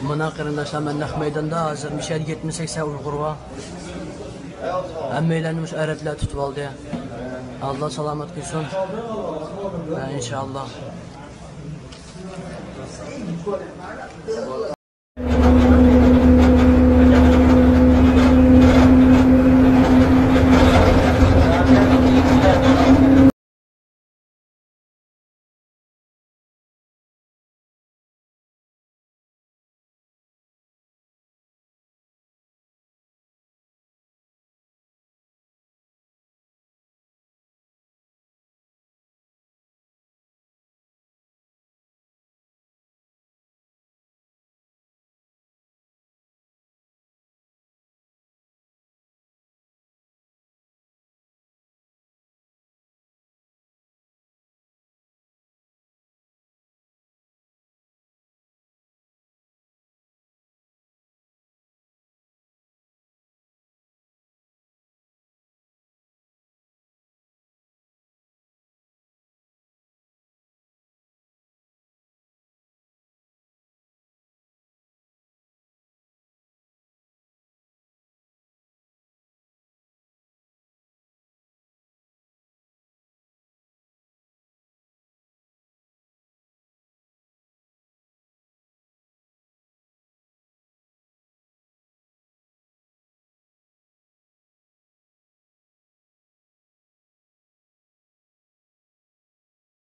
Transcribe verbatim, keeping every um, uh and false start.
مانا قېرىنداشلار، مەن نەق مەيداندا ھازىر مۇشۇ يەردە يەتمىش سەكسەن ئۇيغۇر بار. ھەممەيلەننى مۇشۇ ئەرەبلەر تۇتۇۋالدى. ئاللا سالامەت قىلسۇن. ھە، ئىنشائاللا.